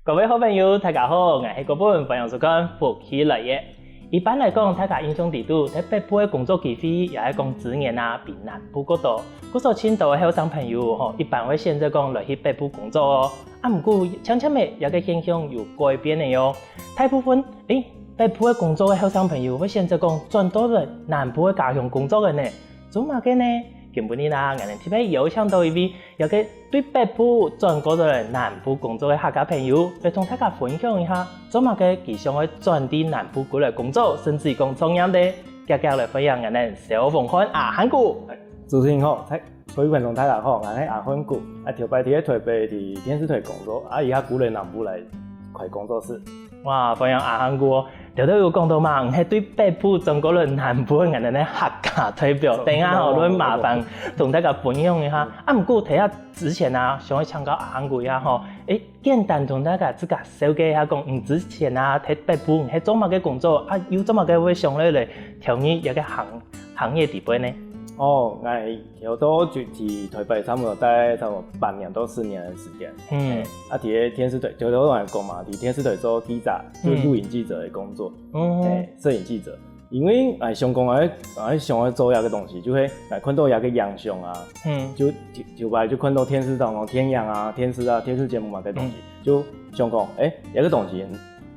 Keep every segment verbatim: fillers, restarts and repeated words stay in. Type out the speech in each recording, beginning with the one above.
各位好朋友，大家好，𠊎係國本，歡迎收看《福氣來了》。一般來講，大家印象裡肚，在北部个工作機會，也係講資源啊，比南部較多。故所盡多个後生朋友吼，一般會選擇講來去北部工作哦。啊，毋過，漸漸仔，這个現象有改變了喲。大部分，誒，北部个工作个後生朋友會選擇講轉到來南部个家鄉工作个呢。做麼个呢？今晡日啊，𠊎等特別邀請到一位 這个對北部轉過來南部工作个客家朋友，來同大家分享一下，做麼个佢想愛轉到南部過來工作，甚至講創業呢？遽遽來歡迎𠊎等蕭鳳瀚阿瀚哥。主持人好，大，各位觀眾大家好，𠊎係阿瀚哥，啊，頭擺在台北在電視台工作，啊，這下過來南部來開工作室。 哇，歡迎阿瀚哥哦。頭頭有講到嘛，你係對北部轉過來南部个𠊎等个客家代表，等下吼，來麻煩同大家分享一下。啊，毋過在這之前啊，想愛請教阿瀚哥一下吼，誒，簡單同大家自家紹介一下，講你之前啊，在北部你係做麼个工作啊？又做麼个會想來來投入這个行行業裡背呢？哦，𠊎 有到就在台北差不多待差不多半年到四年个時間。嗯。啊，在電視台，就頭先講嘛，在電視台做記者，就錄影記者个工作，嗯。誒，攝影記者。因為，誒，想講，誒，誒，想愛做這个東西，就係，誒，看到這个影像啊，嗯。就，就，就，就看到電視當中電影啊、電視啊、電視節目嘛个東西，嗯。就想講，誒，這个東西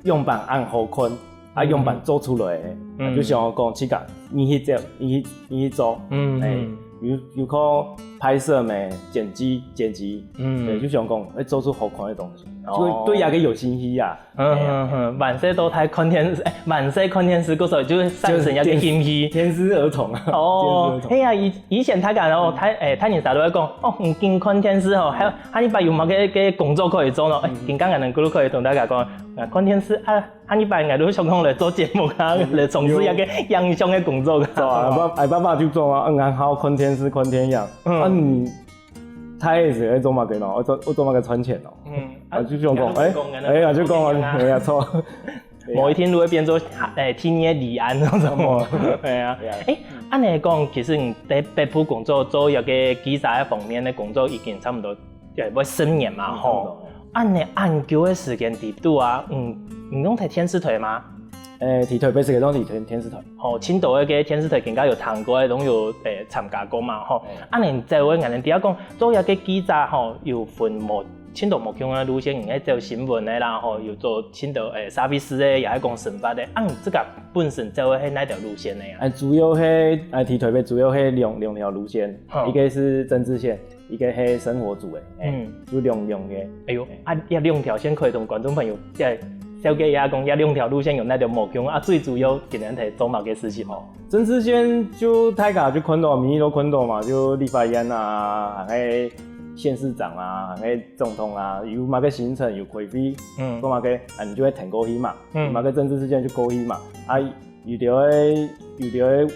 樣般恁好看， 啊，嗯。樣般做出來个，嗯。啊，就想講自家，你去做，你去，你去做，嗯，誒，嗯。有，有靠拍攝咩，剪輯，剪輯，嗯。對，就想講，誒，做出好看个東西，哦。就會對這个有興趣啊。嗯，誒，嗯，嗯，萬歲都在看電視，誒，萬歲看電視，故所就會產生一个興趣。電視兒童啊，哦，電視兒童。係啊，以，以前大家哦，大，誒，大人儕都會講，哦，你緊看電視吼，還有，下禮拜有麼个，个工作可以做咯，誒，嗯。緊看可能可以同大家講，啊，看電視啊， 下禮拜𠊎都想講來做節目啊，嗯。來從事一个影像个工作啊。做啊，阿爸，阿爸爸就做啊，嗯，恁好看電視、看電影。嗯。啊，你大个時節愛做麼个咯？愛做，愛做麼个賺錢咯？嗯。啊，就想講，啊，誒，誒，啊，就講啊，啊。哎呀，錯。無一定都會變做，誒，天業離岸那種。嗯。對啊。對啊。誒，恁樣講，其實你在北部工作，做一个記者方面个工作，已經差不多 也會十年嘛，嗯，吼。差不多。恁樣恁久个時間裡肚啊，嗯，你攏在電視台嗎？誒，在台北時間攏在電，電視台。吼，盡多个電視台更加有聽過，攏有，誒，參加過嘛，吼。嗯。恁樣做个，𠊎等知影講，做一个記者吼，有分無，盡多無共个路線，有个走新聞个啦，吼，有做盡多，誒，社會事个，也係講生活个。啊，你自家本身走个係哪條路線个啊？誒，主要係，誒，在台北主要係兩，兩條路線，好。一个係政治線， 一个係生活組个，誒，嗯。就兩，兩个。哎喲，誒。啊，這兩條線可以同觀眾朋友再紹介一下，講這兩條路線有哪條無共啊？最主要今日在做麼个事情哦？政治線就大家就看到，每日都看到嘛，就立法院啊，還有縣市長啊，還有總統啊，有麼个行程有開會，嗯。做麼个，啊，你就會跈過去嘛，嗯。有麼个政治事件就過去嘛，啊， 有兜个，有兜个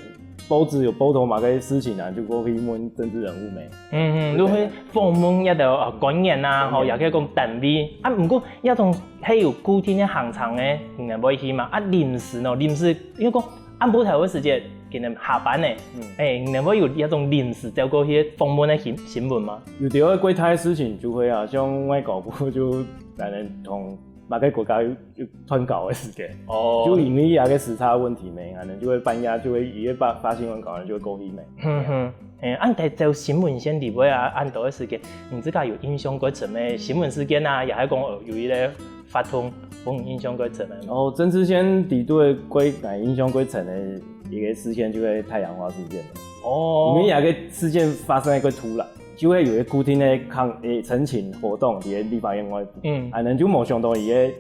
報紙有報導麼个事情啊，就過去問政治人物咩。嗯，嗯，就去訪問一兜，呃，官員啊，吼，官員。也可以講單位。啊，毋過，這種係有固定个行程个，你等會去嘛？啊，臨時喏，臨時，因為講暗晡頭个時節，可能下班呢，嗯。誒，你等會有這種臨時走過去訪問个新，新聞嗎？有兜个國大个事情就會啊，像外交部就可能同 麼个國家有，有斷交个時間。哦。就因為這个時差問題咩，可能就會半夜就會，一月八發新聞稿，可能就會過去咩。哼哼。誒，恁在走新聞線裡背啊，恁多个時間，你自家有印象較深个新聞事件啊，也係講，呃，有一个活動，分你印象較深个嗎？哦，政治線裡肚个較，𠊎印象較深个一个事件就係太陽花事件。哦。因為這个事件發生得較突然。 就會有一个固定个抗，誒，陳情活動在立法院外部。嗯。啊，恁樣就無想到佢个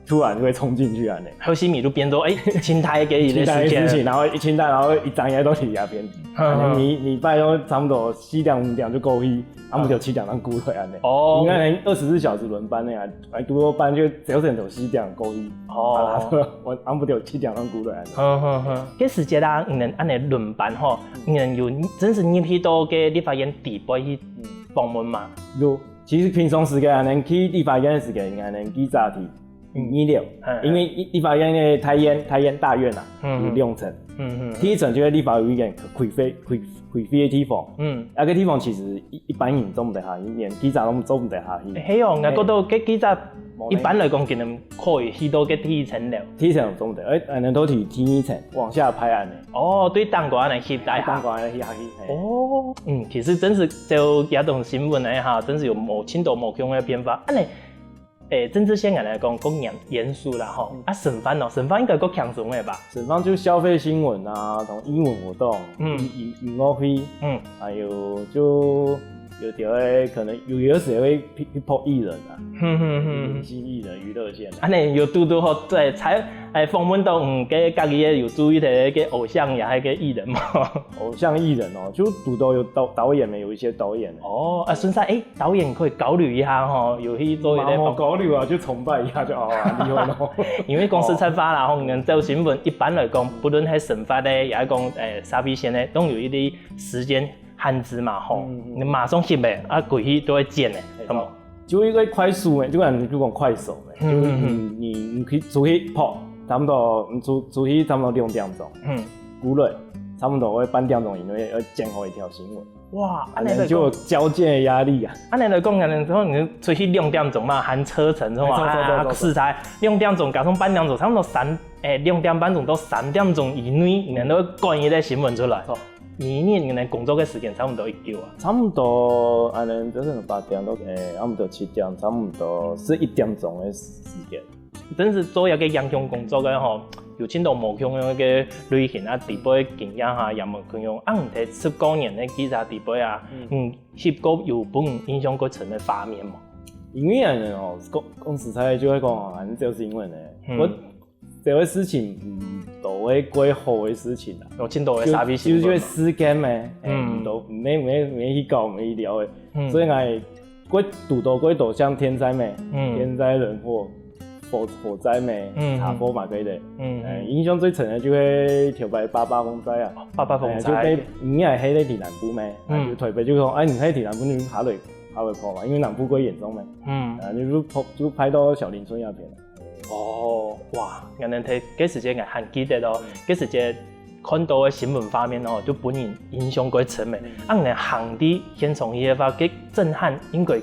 突然就會衝進去恁樣。後續就變做，誒，清代个一个事件。清代个事情，然後一清代，然後一轉眼都在這邊。嗯。啊，每，每擺都差不多四點五點就過去，啊，毋就七點鐘過來恁樣。哦。應該能二十四小時輪班个啊，哎，拄好班就朝晨就四點過去。哦。啊，我，啊，毋就七點鐘過來恁樣。哼哼哼。該時節啊，你等恁樣輪班吼，你等有真實入去到該立法院底背去 訪問嘛？有，其實平常時間恁樣去立法院个時間，恁樣記者去二樓，因為立法院个大院，大院大院啊，有兩層，第一層就係立法委員開會開開會个地方，嗯，該个地方其實一一般人做毋得下去，連記者都做毋得下去。係哦，𠊎覺得該記者一般來講，可能可以去到該第一層樓。第一層做毋得，哎，恁樣都係第二層往下拍恁樣。哦，對，頂高恁樣去，頂高恁樣去下去。哦，嗯，其實真係就這種新聞个哈，真係有無盡多無共个變化。恁樣 誒，政治線來講，較嚴嚴肅啦吼。啊，審判哦，審判應該較輕鬆个吧？審判就消費新聞啊，同藝文活動，嗯，音音樂會，嗯，還有就有點會可能有有時會去去拍藝人啊，嗯嗯嗯，明星藝人娛樂線啊。恁樣有堵堵好，對，才誒訪問到嗯，該家己个有注意个个偶像也還个藝人嘛。偶像藝人哦，就堵到有導導演们有一些導演。哦，啊，順便誒。 導演可以交流一下吼，有去做一個訪。無交流啊，就崇拜一下就哦，厲害咯。因為講實在話啦，吼，你做新聞一般來講，不論係審判个，也係講誒，社會線个，都有一個時間限制嘛，吼。你馬上翕个，啊，過去都會剪个，係無？就一個快速个，就講就講快手个，就你你你去出去拍，差不多你出出去差不多兩點鐘，嗯，過來差不多會半點鐘以內要剪好一條新聞。 哇，恁樣就有交件个壓力啊。恁樣來講，恁樣之後你出去兩點鐘嘛，還車程，係嘛？啊，時差兩點鐘加上半點鐘，差不多三，誒，兩點半鐘到三點鐘以內，你能夠趕一個新聞出來。每日你能工作个時間差不多幾久啊？差不多，恁樣就是八點到，誒，差不多七點，差不多十一點鐘个時間。 真係做一個影像工作个吼，有盡多無共樣个類型啊，底背經驗哈，也無共樣。啊，你在十過年个記者底背啊，嗯，翕過有分你印象較深个畫面無？因為恁樣吼，講講實在，就係講啊，恁樣就是因為呢，我這個事情，嗯，都會過好个事情啊，有盡多个社會新聞嘛。就就係事件咩，嗯，都沒沒沒去搞沒去聊个，所以𠊎 過堵到過多像天災咩，天災人禍、火火災咩，車禍嘛，對不對？嗯，印象最深个就係頭擺八八風災啊，八八風災，就係你也係在南部咩，就特別就講，哎，你在南部你下來下來拍嘛，因為南部過嚴重咩，嗯，啊，就就拍就拍到小林村那邊。哦，哇，原來在該時間𠊎還記得哦，該時間 看到个新聞畫面哦，就分人印象較深个。啊，你行到現場去个話，該震撼應該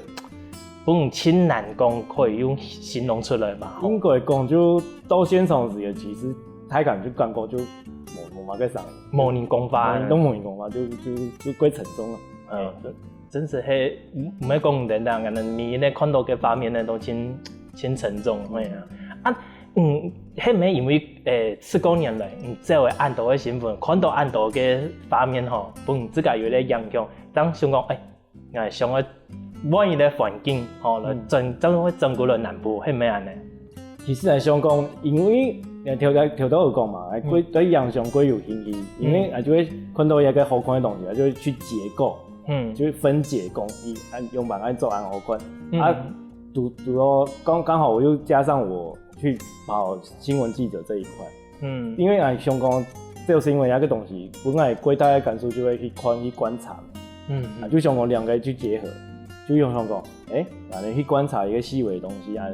分人盡難講可以用形容出來吧？應該講就到現場時个，其實大家就感覺就無無麼个聲音，無人講話，都無人講話，就就就較沉重啊。嗯，真係係毋毋係講毋得啦，可能你咧看到个畫面呢都盡盡沉重，係啊。啊， 嗯，係毋係因為誒，十過年來，你做个恁多个新聞，看到恁多个畫面吼，分你自家有一個影響，當想講，誒，𠊎想愛換一個環境吼，來轉，正會轉過來南部，係毋係恁呢？其實來想講，因為誒頭頭頭頭有講嘛，對對影像較有興趣，因為啊就會看到一個好看个東西，啊就會去結構，嗯，就會分解講，你恁樣般恁做恁好看，啊，堵堵到剛剛好我又加上我 去跑新聞記者這一塊。嗯，因為𠊎想講，這係因為有一個東西，本來最大个感受就會去看、去觀察，嗯，啊，就想講兩個去結合，就想講，誒，反正去觀察一個細微个東西，啊，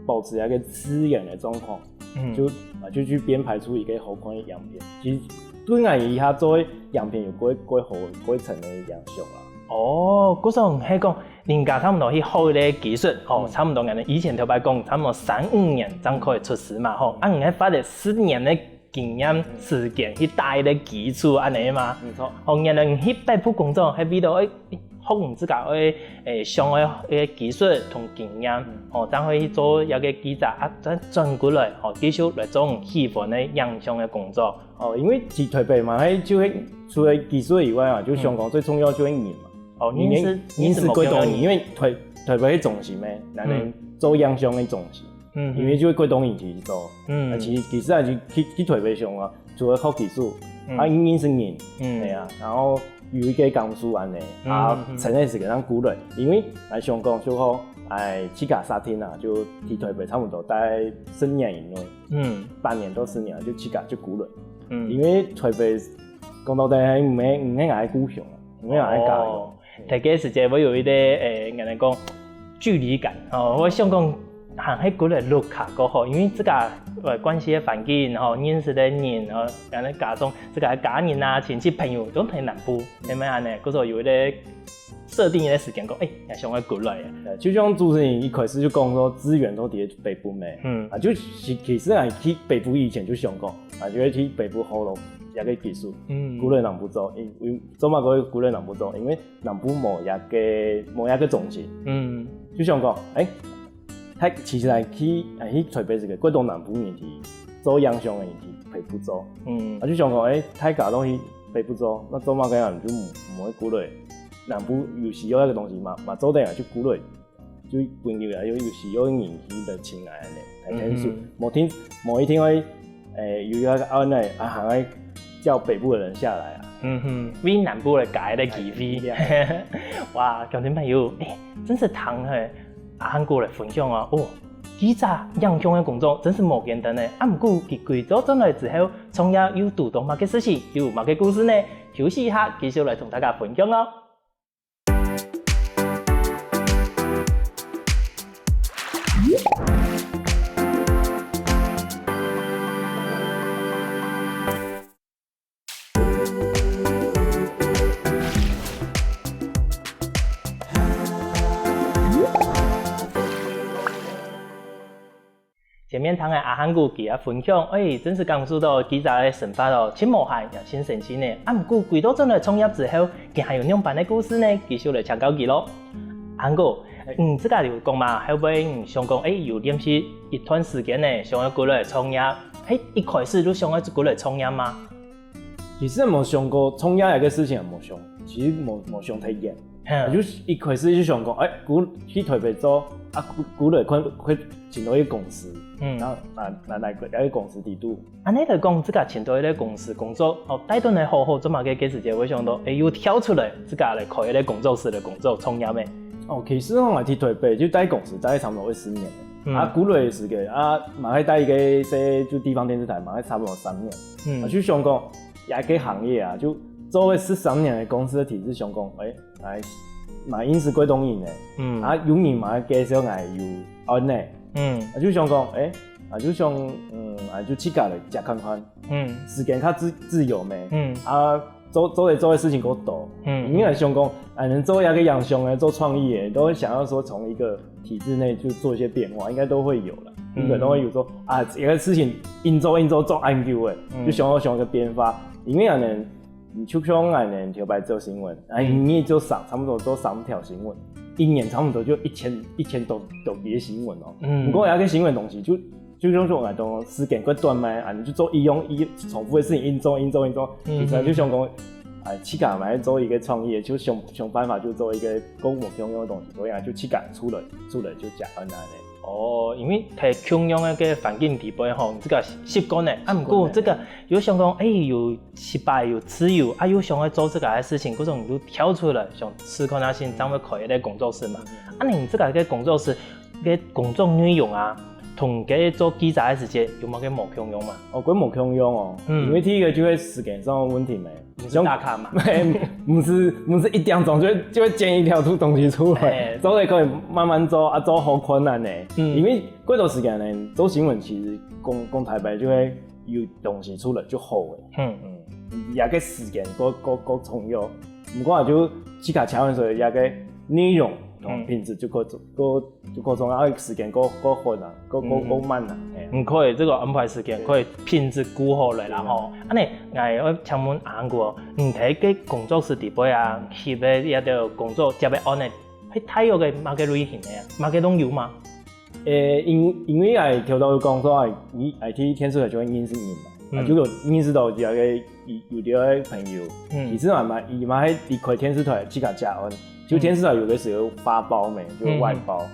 保持一個自然个狀況，嗯，就啊就去編排出一個好看个影片。其實對𠊎以下做个影片有過過好過程个影響啦。哦，故所係講 人家差毋多去學个技術，吼，差毋多恁呢。以前頭擺講，差毋多三五年正可以出師嘛，吼。啊，你愛花了十年个經驗時間去打一個基礎，恁呢嘛。沒錯。吼，原來你去北部工作，係為了愛學你自家愛誒想愛个技術同經驗，吼，正可以去做一個記者，啊，再轉過來，吼，繼續來做你喜歡个影像个工作。哦，因為在台北嘛，佢就係除了技術以外啊，就想講最重要就係人嘛。 哦，認識認識過多人，因為台台北係中心咩，然後做影像个中心，嗯，因為就會過多人去做，嗯，其實其實還係去去台北上啊，除了靠技術，啊認識人，嗯，對啊，然後有一個感受恁呢，啊，真个係恁孤單，因為來想講就好，哎，自家設定啊，就在台北差不多大概十年以內，嗯，八年到十年就自家就孤單，嗯，因為台北講到底係毋係毋係𠊎个故鄉啊。 無有人教。哦，在該時節會有一個誒，人家講距離感，哦，會想講還係過來屋下較好，因為自家呃關係个環境吼，認識个人吼，然後加上自家个家人啊、親戚朋友都在南部，係毋係恁呢？故所有一個設定一個時間講，欸，也想愛過來啊。呃，就像主持人一開始就講說，資源都在北部咩，嗯。啊，就其其實啊，去北部以前就想講，啊，就會去北部學咯，這個技術，嗯。過來南部做，因為做麼个過來南部做？因為南部無這個無這個中心，嗯。就想講，欸， 大其實來去，欸，去台北市个，過多南部人去做影像个人去北部做。嗯。啊，就想講，欸，大家都去北部做，該做麼个人就毋毋會過來？南部有需要該個東西嘛，嘛做得啊，就過來，就分佢啊，有有需要个人去來請來恁呢，來聽書。嗯哼。無聽，無一定會，欸，有一個案例啊，還會叫北部的人下來啊。嗯哼，為南部來解个機會。哎，對啊。哇，鄉親朋友，欸，真係聽嘿， 阿漢哥來分享啊，哦，記者影像个工作真係無簡單呢。啊，毋過佢歸島轉來之後，創業又堵著麼个事情，又有麼个故事呢？休息一下，繼續來同大家分享哦。 前面聽个阿漢哥佢个分享，欸，真係感受著記者个生活哦，盡無閒也盡神奇呢。啊，毋過歸島轉來創業之後，佢還有仰般个故事呢？繼續來請教佢囉。阿漢哥，欸。你自家有講嘛，後尾你想講，欸，有練習一段時間呢，想愛過來創業，係一開始就想愛過來創業嗎？ 其實無想過創業這個事情，無想，其實無無想忒遠。嗯。就一開始就想講，欸，過去台北做，啊，過過來看，看尋著一個公司，嗯。然後來來來一個公司底肚。恁呢來講，自家尋著一個公司工作，哦，待等來好好做麼个，該時節會想著，欸，又跳出來，自家來開一個工作室个工作，創業个。哦，其實𠊎去台北就待公司，待差不多有四年。嗯。啊，過來个時間啊，嘛係待一個就地方電視台，嘛係差不多三年。嗯。啊，就想講， 這個行業啊，就做个十三年个公司个體制，想講，欸，來，嘛認識幾多人呢。嗯。啊，有人嘛介紹𠊎有案呢。嗯。啊，就想講，欸，啊，就想，嗯，啊，就自家來接看看。嗯。時間較自自由咩。嗯。啊，做做个做个事情較多。嗯。因為想講，啊，能做這個影像个，做創意个，都會想要說從一個體制內就做一些變化，應該都會有啦。嗯。應該都會有說，啊，一個事情硬做硬做做恁久个，嗯。就想要想一個變化。 因為恁呢，就像恁呢頭擺做新聞，啊，嗯。一年做三，差不多做三條新聞，一年差不多就一千一千多多條新聞哦。嗯。毋過這個新聞東西就就像說，哎，當時間過短嘛，啊，你就做一樣一重複个事情，硬做硬做硬做，嗯。其實就想講，哎，自家嘛做一個創業，就想想辦法就做一個跟我共樣个東西，所以啊，就自家出來出來就接恁呢。 哦，因為在共樣个環境底背吼，你自家習慣了。啊，毋過這個又想講，欸，有失敗，有自由，啊，又想愛做自家个事情，故所你就跳出來，想試看下先，正會開一個工作室嘛。啊，你自家个工作室个工作內容啊，同該做記者个時節有無个無共樣嘛？哦，該無共樣哦。嗯。因為第一個就係時間上个問題嘛。 毋係打卡嘛？毋係，毋係一點鐘就會就會剪一條東西出來，欸。做得可以慢慢做啊，做好困難呢。嗯。因為過多時間呢，做新聞其實講講坦白就會有東西出來就好了。嗯。嗯，這個時間過過過重要，毋過就自家請問說這個內容同品質就過過 就過重要，啊，時間過過緊啊，過過過慢啊，嘿啊。毋過這個安排時間，可以品質顧好來啦吼。恁呢，𠊎愛請問阿哥，你在該工作室底背啊，翕个這兜工作接个案呢，係大約个麼个類型个啊？麼个攏有嗎？欸，因因為𠊎頭頭有講說，𠊎𠊎去電視台就會認識人嘛，啊，就有認識到一個 有有兜个朋友，其實嘛嘛，佢嘛係離開電視台自家接案，就電視台有个時候發包咩，就外包，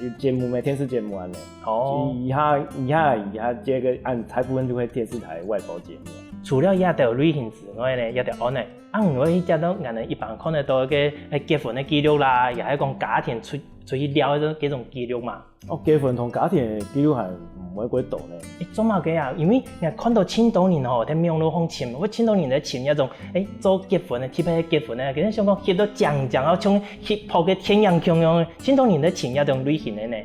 有節目咩，電視節目恁呢。哦。佢下佢下佢下接个案，大部分就係電視台外包節目。除了這兜類型之外呢，這兜案呢，啊，你會去接到𠊎等一般看得到个，欸，結婚个記錄啦，也係講家庭出出去尞个該種記錄嘛。 哦，結婚同家庭个記錄還毋會過多呢。欸，做麼个啊？因為𠊎看到盡多人吼，在網路上尋，會盡多人在尋該種，欸，做結婚个，特別結婚个，跟想講翕到靚靚，然後像翕拍个電影共樣，盡多人在尋該種類型个呢。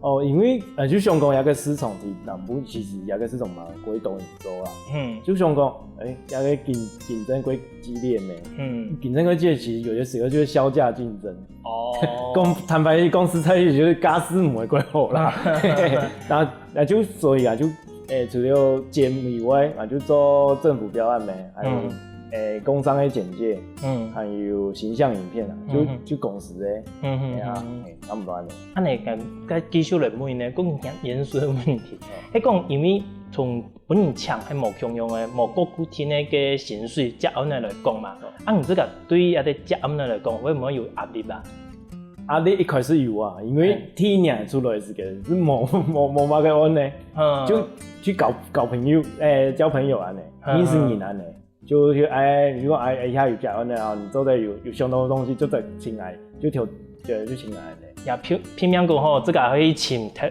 哦，因為呃，就想講，這个市場在南部，其實這个市場嘛，過多人做啊。嗯，就想講，哎，這个競競爭過激烈呢。嗯，競爭過激烈，其實有些時候就是削價競爭。哦，講坦白講，實在就是價數毋會過好啦。然後那就所以啊，就誒，除了減以外，啊，就做政府標案呢，還有誒，工商个簡介，嗯，還有形象影片啊，就就公司个，嗯嗯，係啊，差不多恁樣。恁樣，該繼續來問呢，講延續个問題，係講因為同本人請係無共樣个，無各固定个个薪水接案个來講嘛，啊，你這个對於這个接案个來講，會毋會有壓力啊？壓力一開始有啊，因為第一年出來个時間係無無無麼个案呢，就去交交朋友，誒，交朋友恁樣，認識人恁樣。 就去哎，如果哎哎下有接案个啊，你做得有有想到个東西，就得請來，就挑就就請來呢。呀，拼拼命講吼，這个可以請个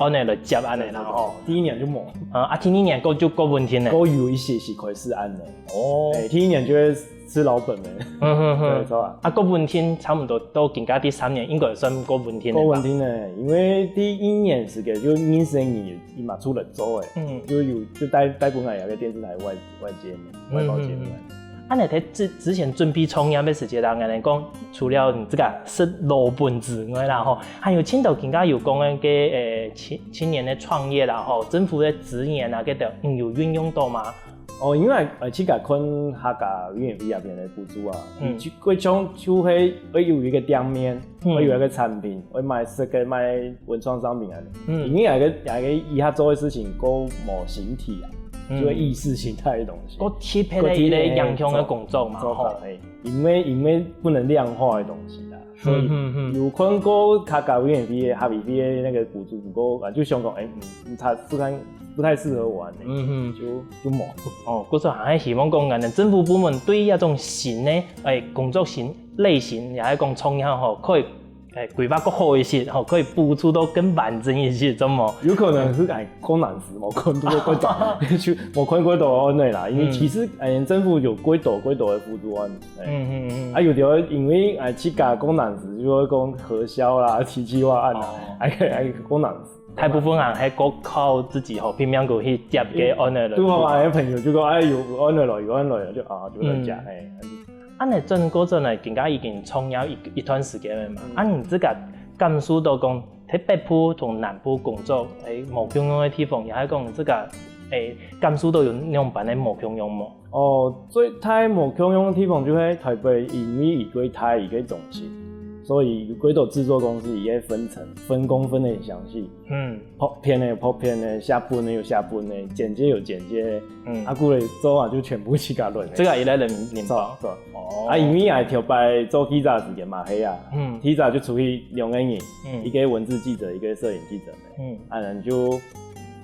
案个來接恁樣啦吼。第一年就無。啊，啊，第二年過就過穩定了。過有一些是開始恁樣。哦，哎，第一年就會吃老本了。嗯哼哼，對，錯啊。啊，過穩定差不多到今下第三年，應該算過穩定了吧？過穩定了，因為第一年時間就認識个人，佢嘛出來做誒，嗯，就有就帶帶過來个電視台外。 外接面，外包接面。恁樣在之之前準備創業个時節啦，𠊎等講，除了你這个食老本之外啦吼，還有盡多今下有講个个誒青青年个創業啦吼，政府个資源啊，該兜你有運用到嗎？哦，因為呃，自家看客家委員會那邊个補助啊，嗯，過像就會會有一個店面，會有一個產品，會賣食个賣文創商品啊，嗯，因為那個那個以下做个事情夠無形體啊。 就係意識形態个東西。過特別个一個影響个工作嘛，吼。做法，嘿，因為因為不能量化个東西啦，所以有看過客家委員會、客委會个那個補助，不過啊，就想講，哎，嗯，嗯，它不太不太適合我呢，嗯哼，就就無。哦，故所還係希望講，𠊎等政府部門對這種新个，哎，工作型類型，也係講創業吼，可以 誒，規劃較好一些，吼，可以補助到更完整一些，著無？有可能係誒，較難食，無看過過多，就無看過多案例啦。因為其實誒，政府有過多過多个補助案，嗯嗯嗯，啊，有的因為誒，自家較難食，就會講核銷啦、企劃案啦，哦，還還較難食。大部分人還較靠自己吼，拼命過去接个案例了。拄好啊，有朋友就講，哎，有有案例了，有案例了，就啊，就來接，嗯，嘿。 恁樣轉過轉來，今下已經創業一一段時間了嘛。嗯，啊，你自家感受到講，在北部同南部工作，誒，無共樣个地方，也係講自家，誒，感受到有仰般个無共樣無？哦，最大無共樣个地方就係台北，因為佢過大，佢過中心，所以有過多製作公司，佢个分層、分工分得很詳細。 嗯，拍片个有拍片个，寫本个有寫本个，剪接有剪接，嗯，啊，過來做啊就全部自家輪个。這个一個人領包。對，對。哦，啊，因為𠊎頭擺做記者時間嘛，係啊，嗯，記者就出去兩個人，嗯，一個文字記者，一個攝影記者，嗯，啊，然後就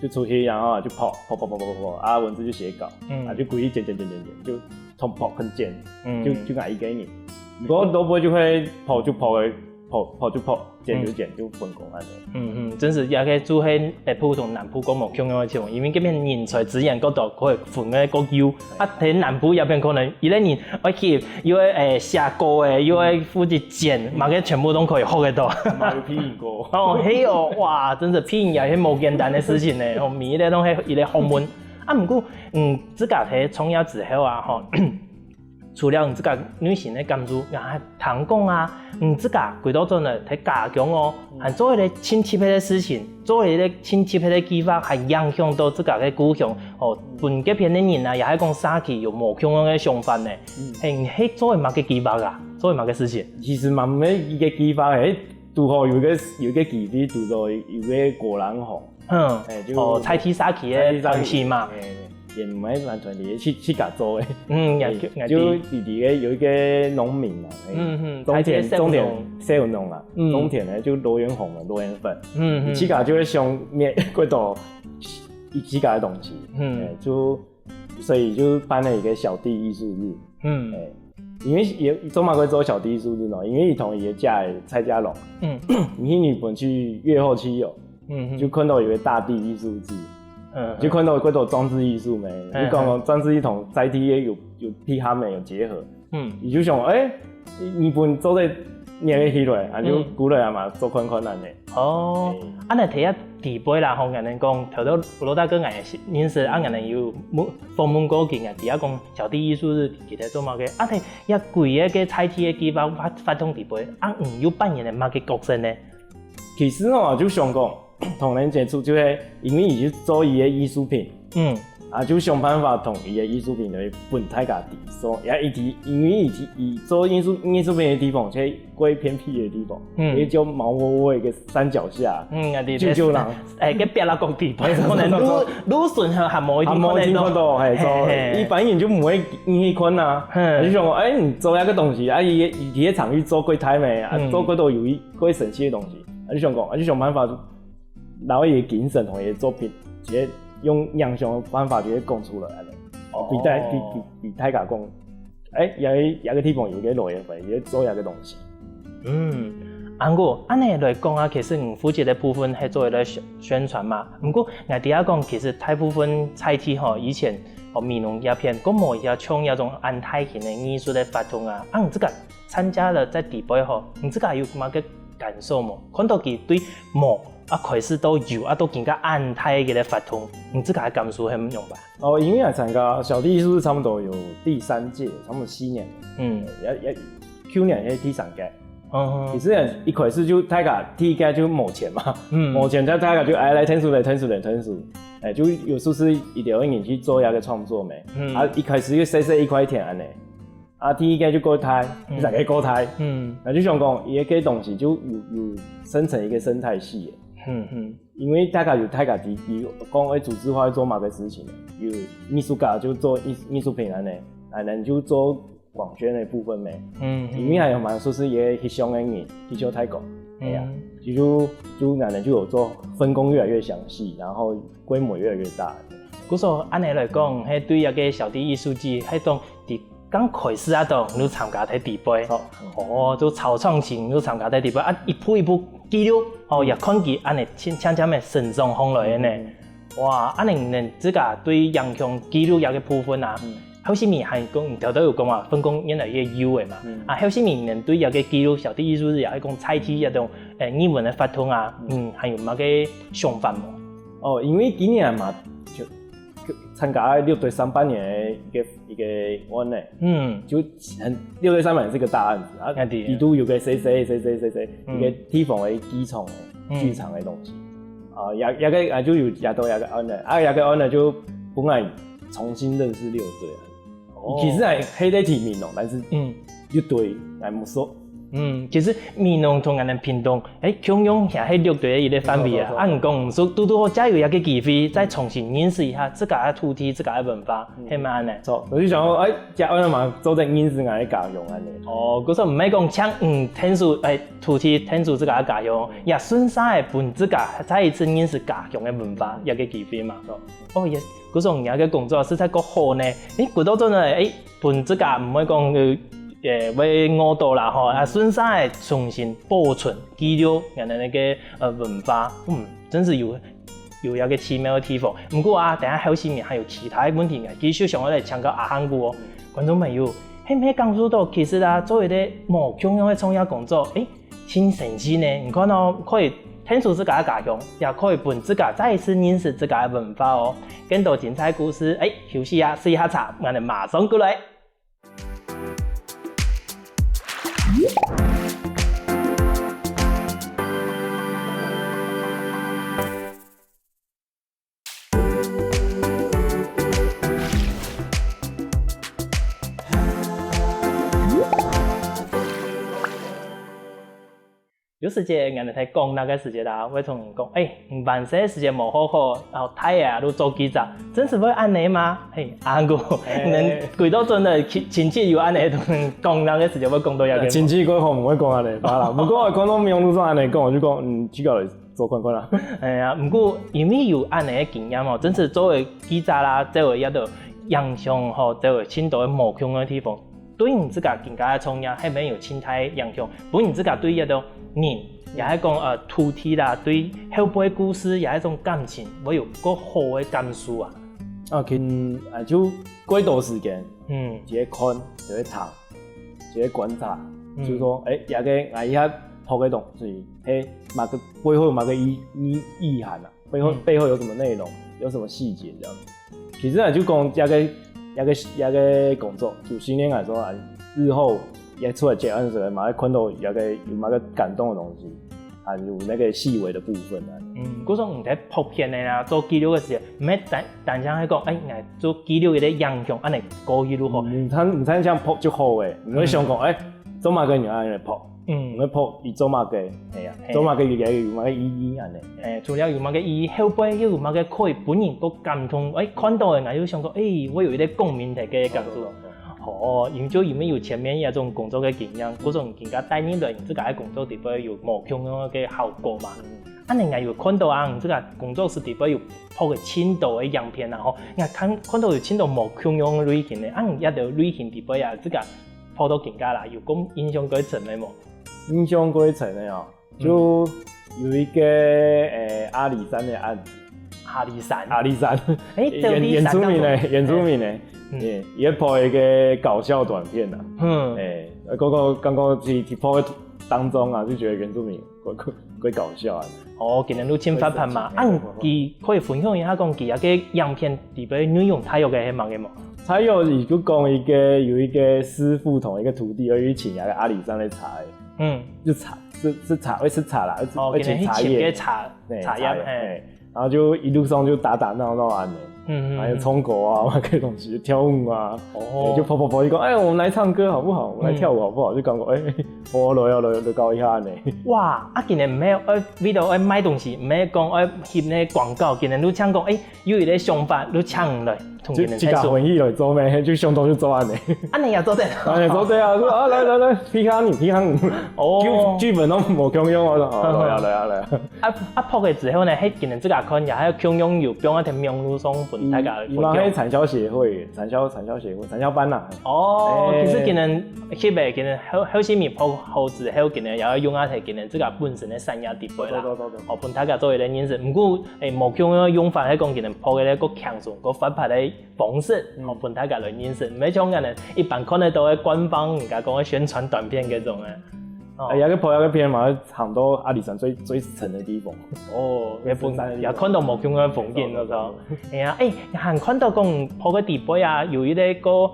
就出去，然後就拍拍拍拍拍拍，啊，文字就寫稿，嗯，啊，就歸去剪剪剪剪剪，就從拍到剪，嗯，就就𠊎一個人。不過都不會就會拍就拍个，拍拍就拍，剪就剪，就分工恁樣。 嗯嗯，真係也係就係北部同南部較無共樣个地方，因為該片人才資源較多，可以分个較幼。啊，在南部這片可能一個人愛去，又愛誒寫稿誒，又愛負責剪，麼个全部都可以學得到。嘛有配音過。哦，係哦，哇，真係配音也係無簡單个事情呢，吼，每一個都係一個學問。啊，毋過，嗯，自家在創業之後啊，吼， 除了你自家內心个感受，也還聽講啊，你自家歸到轉來在家鄉哦，還做一個盡特別个事情，做一個盡特別个計畫，還影響到自家个故鄉哦，分該片个人啊，也係講社區有無共樣个想法呢。係，你係做麼个計畫啊？做麼个事情？其實嘛，毋係一個計畫，係拄好有一個有一個機會，拄到有一個果籃紅。 嗯，誒，就哦，在地社區个團體嘛。誒，也毋係蠻團體，自自家做个。嗯，也誒，就弟弟个有一個農民嘛，誒，嗯嗯，種田種田小農啊，種田呢就羅元紅嘛，羅元粉，嗯嗯，自家就會想面過多自家个東西，嗯，誒，就所以就辦了一個小弟藝術日，嗯，誒，因為也做嘛會做小弟藝術日喏，因為佢同佢个姐蔡家龍，嗯，去日本去越後妻有。 嗯，就看到有個大地藝術祭，嗯，就看到過多裝置藝術咩，你講講裝置藝術在地个有有地下美有結合，嗯，你就想，誒，日本做得你也可以去了，啊，就嗯。鼓勵啊嘛，做看看恁呢。哦，嗯。啊，那提下底背啦，吼，恁呢講，頭頭羅大哥𠊎也是認識，啊，恁呢有問，訪問過佢，𠊎知啊講小弟藝術日佢在做麼个，啊，提也幾个个在地个計畫發，發動底背，啊，嗯，有扮演个麼个角色呢？其實哦，就想講，同人接觸就係因為佢就做佢个藝術品，嗯。啊，就想辦法同佢个藝術品來分大家知，所以也一直因為佢，佢做藝術，藝術品个地方，就係過偏僻个地方，嗯。也就毛窝窝一個山腳下，嗯，啊，對，就，就人。哎，个別啦講地方，沒錯，可能路，沒錯。路順還，還無一定啊，無一定看得到。看到，嘿，嘿，嘿。一般人就毋會去看啊，嗯。就想講，哎，你做一個東西，啊，佢，佢个場域做過大咩，啊，嗯。做過多有意，過神奇个東西，啊，就想講，啊，就想辦法 然後佢个精神同佢个作品，直接用影像个方法直接講出來，恁呢。哦。比大，比，比，比大家講，哎，有一，有一個地方有一個老爺爺，佢做一個東西。嗯，啊，毋過，恁呢來講啊，其實你負責个部分係做一個宣，宣傳嘛。毋過，𠊎知啊講，其實大部分在地吼，以前，哦，美濃這片，都無一下像這種恁大型个藝術个活動啊。啊，你這個參加了在底背吼，你自家有麼个感受無？看到佢對無啊，開始到有啊，到今个恁大个个活動，你自家个感受係仰般？哦，因為𠊎參加小弟藝術日差不多有第三屆，差不多四年。嗯。也，也，舊年係第三屆。嗯。其實一開始就大家第一屆就無錢嘛，嗯。無錢，大家就，哎，來𢯭手，來𢯭手，來𢯭手。哎，就有時候係一定愛人去做一個創作咩。嗯。啊，一開始就細細一塊田恁呢。 啊，第一個就過大，嗯。第二個過大，嗯。啊，就想講，佢个東西就有，有生成一個生態系个。嗯，嗯。因為大家有大家知，佢講會組織化做麼个事情，有藝術家就做藝，藝術品恁呢，啊，人就做廣宣个部分咩。嗯，嗯。因為還有嘛，說是也翕相个人，去到泰國，嗯。哎呀，就，就，就可能就有做分工越來越詳細，然後規模越來越大。故所，恁呢來講，係對這個小弟藝術節，係當 在剛開始啊，都有參加在底背。好。哦，就草創期有參加在底背啊，一步一步記錄，哦，嗯。也看佢恁呢漸，漸漸个成長上來个呢。嗯，嗯。哇，恁呢你自家對影像記錄這個部分啊，嗯。後續你還講，你頭頭有講嘛，分工越來越幼个嘛。嗯。啊，後續你對這個記錄，小弟藝術節也係講在地這種，誒，藝文个活動啊，嗯。嗯，還有麼个想法無？哦，因為今年嘛，就，就參加六堆三八年个一個 一個案呢，嗯。就很，六堆三八年係個大案子啊，啊，對。佢都有個細細細細細細，嗯。一個地方个基層个，嗯。劇場个東西。啊，這，這個，啊，就有這兜這個案呢，啊，這個案呢，就分𠊎重新認識六堆啊。哦。其實還係在提名哦，但是，嗯。六堆，哎，無錯。 嗯，其實美濃同𠊎等屏東，誒，共樣也係六堆个一個範圍啊。無錯，無錯。啊，你講，所以堵堵好藉由這個機會，再重新認識一下自家个土地、自家个文化，嗯。係無恁呢？著，所以想講，誒，這樣嘛，做得認識𠊎个家鄉恁呢。哦，故所毋係講淨，嗯，𢯭手，誒，土地，𢯭手自家个家鄉，嗯。也順續个分自家再一次認識家鄉个文化，嗯。這個機會嘛。著。哦，也，故所你這個工作實在夠好呢。誒，講到這呢，誒，分自家毋會講，呃， 誒，會餓到啦吼，啊，順續个重新保存、記錄𠊎等个，呃，文化，嗯，真係有，有一個奇妙个地方。毋過啊，等下後續面還有其他个問題，𠊎繼續想愛來請教阿漢哥哦。觀眾朋友，係毋係感受到其實啊，做一個無共樣个創業工作，誒，真神奇呢？你看哦，可以𢯭手自家个家鄉，也可以分自家再一次認識自家个文化哦。更多精彩故事，誒，休息啊，食一下茶，𠊎等馬上過來。 有時節，𠊎等在講那個時節啦，會同人講，誒，你還細个時節無好好，然後大个啊，都做記者，真係會恁呢嗎？嘿，阿哥，誒。你等幾多轉个親，親戚有恁呢同人講那個時節，會講到這個嗎？親戚過好毋會講恁呢，罷啦。不過看到網路上恁呢講，𠊎就講，嗯，去搞來做看看啦。哎呀，毋過因為有恁呢个經驗哦，真係做个記者啦，做个這兜影像吼，做个盡多个無共个地方。 對你自家今个創業，係毋係有盡大影響？分你自家對這種人，也係講，呃，土地啦，對後背故事，也係一種感情，會有較好个感受啊？啊，其實，啊，就過多時間，嗯。就會看，就會聽，就會觀察，就是說，誒，這個𠊎一下拍个東西，係麼个背後麼个意意意涵啊，背後背後有什麼內容，有什麼細節這樣。其實呢，就講這個這個這個工作，就訓練來說啊，日後也出來接案時，嘛會看到這個有麼个感動的東西，啊，有那個細微的部分啊。嗯，故所你在拍片个啊，做記錄个時，毋係單單淨係講，誒，𠊎做記錄一個影像，恁呢過去如何？毋單毋單淨拍就好誒，你會想講，誒，做麼个你愛恁呢拍？嗯，你會拍佢做麼个？係啊，做麼个有有麼个意義恁呢？誒，除了有麼个意義，後背又有麼个可以分人个感動？誒，看到个，𠊎又想講，誒，會有一個共鳴个感受。哦，因為就因為有前面一種工作个經驗，故所更加帶入來你自家个工作底背有無共樣个效果嘛。 恁呢𠊎有看到啊，你這個工作室底背有拍个盡多个影片啊吼，𠊎看看到有盡多無共樣个類型个，啊你這兜類型底背啊，這個拍到今下啦，有講印象較深个無？印象較深个哦，就有一個誒阿里山个案子。阿里山？阿里山，誒，原原住民个原住民个，嗯，也拍一個搞笑短片啊，嗯，誒，剛剛剛剛去去拍个當中啊，就覺得原住民 怪怪怪搞笑啊！哦，今日就盡活潑嘛，啊你佢可以分享一下講佢這個影片底背內容大約个係麼个無？大約佢就講一個有一個師傅同一個徒弟要去尋那個阿里山个茶，嗯，就茶是是茶會食茶啦，哦，會尋茶葉，今日去尋个茶茶葉，嘿，然後就一路上就打打鬧鬧啊，嗯，還有衝狗啊，那個東西跳舞啊，哦，就跑跑跑，一個哎，我們來唱歌好不好？我們來跳舞好不好？就講過哎。 哦，來啊來啊，來搞一下呢。哇，啊今日毋係愛為了愛賣東西，毋係講愛翕那廣告，今日就請講，誒，有一個想法，就請來同今日自家歡喜來做咩，就想到就做恁呢。恁呢也做得。恁呢做得啊，說啊來來來，批下你，批下你。哦，劇劇本都無共樣，我說哦，來啊來啊來啊。啊啊拍个之後呢，係今日自家看也還有共樣有放在網路上分大家。佢嘛係產銷協會，產銷產銷協會，產銷班啦。哦，其實今日 翕个，今日後後續你拍好之後，今日也愛用啊，係今日自家本身个產業底背啦。對對對對。哦，分大家做一個認識。毋過，誒，無共樣个用法，係講今日拍个咧，較輕鬆、較活潑个方式，哦，分大家來認識。毋係像𠊎等一般看得到个官方，人家講个宣傳短片該種个。哦，哎，這個拍這個片嘛，行到阿里山最最深个地方。哦，也分也看到無共樣个風景，我操！哎呀，誒，還看到講拍个底背啊，有一個个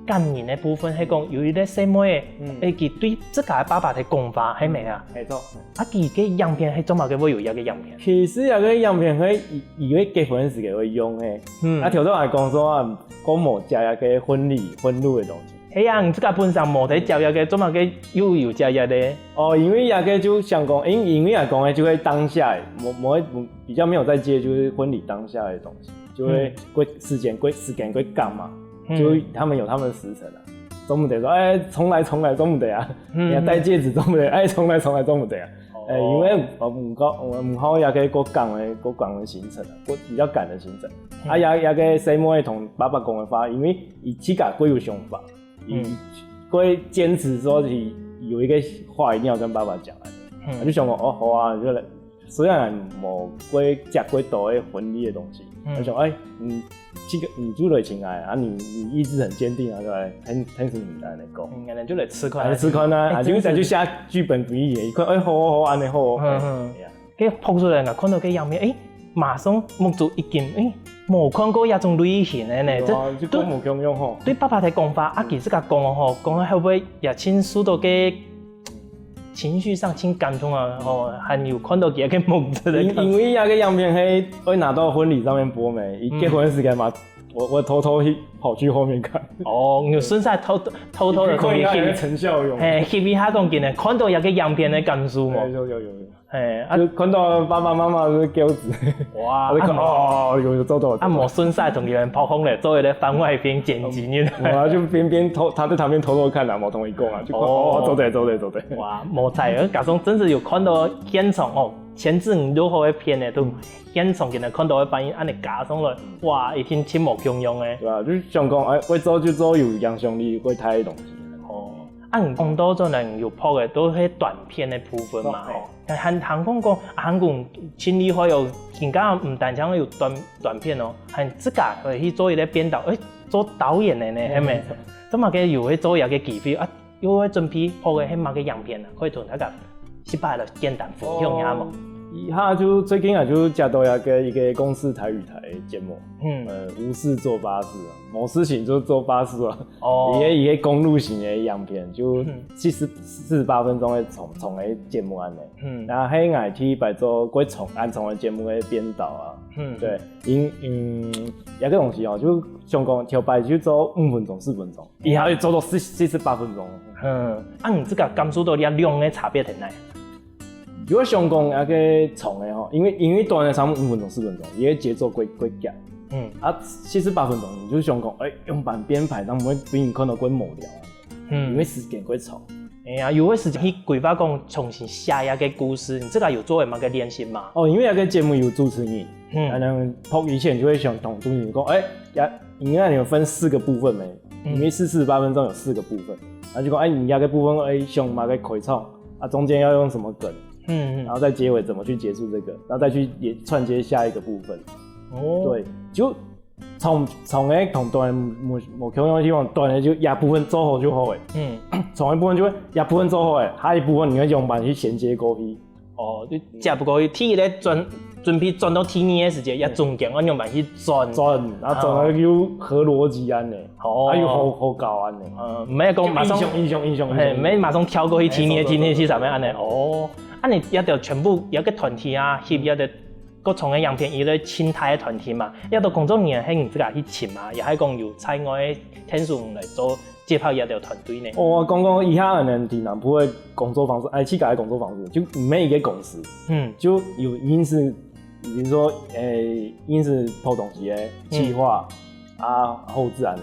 感人个部分係講有一個細妹仔，誒，佢對自家个爸爸在講話，係無啊？沒錯。啊，佢个影片係做麼个會有這個影片？其實這個影片係以以為結婚時節會用个，嗯，啊，頭先還講說啊，講無接這個婚禮婚路个東西。係啊，你自家本身無在接這個，做麼个又有接這個？哦，因為這個就想講，因因為來講呢，就係當下，無無比較沒有在接，就是婚禮當下个東西。 就會過時間過時間過趕嘛，就他們有他們的時辰啊，總毋得說哎重來重來總毋得啊，你要戴戒指總毋得哎重來重來總毋得啊，哎因為呃毋好呃毋好也可以過趕个過趕个行程啊，過比較趕的行程，啊也也可以細妹同爸爸講个話，因為佢自家過有想法，佢過堅持說佢有一個話一定要跟爸爸講啊，他就想講哦好啊，就來。 雖然無過接過多个婚禮个東西，嗯，但想哎，你這個你就來請𠊎啊，你你意志很堅定啊，對吧？很很是你來來講，嗯，可能就來試看，來試看啊，啊，就就寫劇本給你，一看，哎，好好好，恁呢好，嗯嗯，該拍出來啊，看到該樣面，哎，馬上目珠一金，哎，無看過這種類型个呢，這就無共樣吼。對爸爸在講話，啊，其實佢講吼，講到後尾也親受到該 情緒上盡感動啊，哦，還有看到佢个目汁个。因因為這個影片係會拿到婚禮上面播咩，佢結婚時間嘛，我我偷偷去跑去後面看。哦，你順勢偷偷偷的去翕，陳孝勇，嘿，翕一下講今日看到這個影片个感受嘛。有有有有，嘿，啊，就看到爸爸媽媽都是狗子，哇，我就看哦，有有做到，啊，無順勢同佢拍風咧，做一個番外篇剪輯呢。我就邊邊偷他在旁邊偷偷看啊，無同佢講啊，就哦，做得做得做得。 哇，無錯，加上真係有看到現場哦，前置你錄好个片呢，都現場今日看到个反應，恁呢加上來，哇，一定盡無共樣个。對啊，就想講，哎，會做就做有影響力、會大个東西。哦，啊，你講到做呢，有拍个都係短片个部分嘛，吼。還還講講，還講盡厲害哦，人家毋單淨有短短片哦，還自家會去做一個編導，哎，做導演个呢，係無？做麼个有會做這個機會啊？又會準備好个係麼个影片啊？可以同大家一擺來簡單分享一下無？哦，這下就最近啊，就接到一個，一個公視台語台个節目，嗯。呃，無事坐巴士啊，無事情就坐巴士啊。哦。一個，一個公路型个影片，就嗯。四十，四十八分鐘个長，長个節目恁呢。嗯。然後係𠊎第一擺做過長，恁長个節目个編導啊。嗯。對，因，嗯，這個東西哦，就想講頭擺就做五分鐘、十分鐘， 以後就做到四，四十八分鐘。嗯，啊，你自家感受到這兩個差別在哪？如果想講那個長个吼，因為，因為短个差不多五分鐘、十分鐘，佢个節奏過，過遽。嗯。啊，四十八分鐘，你就想講，哎，樣般編排，正毋會分人看到過無聊啊。嗯。因為時間過長。哎呀，有个時間去規劃講重新寫一個故事，你自家有做過麼个練習嗎？哦，因為那個節目有主持人，嗯。可能以前就會想同主持人講，哎，呀，你看你有分四個部分沒？ 嗯。因為四，四十八分鐘有四個部分，然後就講，哎，你這個部分，哎，想麼个開場，啊，中間要用什麼梗，嗯，嗯。然後在結尾怎麼去結束這個，然後再去也串接下一個部分。哦。對，就長，長个同短个無，無共樣个地方，短个就這部分做好就好了。嗯。長个部分就會這部分做好了，下一部分你愛樣般去銜接過去。 哦，就接毋過去，第一个轉，準備轉到第二个時節，也中間愛樣般去轉。轉，啊，轉了又合邏輯恁呢，哦。啊，又好，好搞恁呢。嗯，毋係講馬上，就英雄，英雄，英雄，嘿，英雄。毋係馬上跳過去第二个，嘿，第二个，第三个恁呢。哦，恁呢這兜全部這個團體啊，翕這兜各種个影片，一個盡大个團體嘛，這兜工作人員係你自家去尋啊，也係講有在外个 天使來做接拍這條團隊呢？哦，講講以下恁呢在南部个工作方式，哎，自家个工作方式，就毋係一個公司，嗯。就有，因為，比如說，哎，因為普通个企劃，嗯。啊，後製恁呢，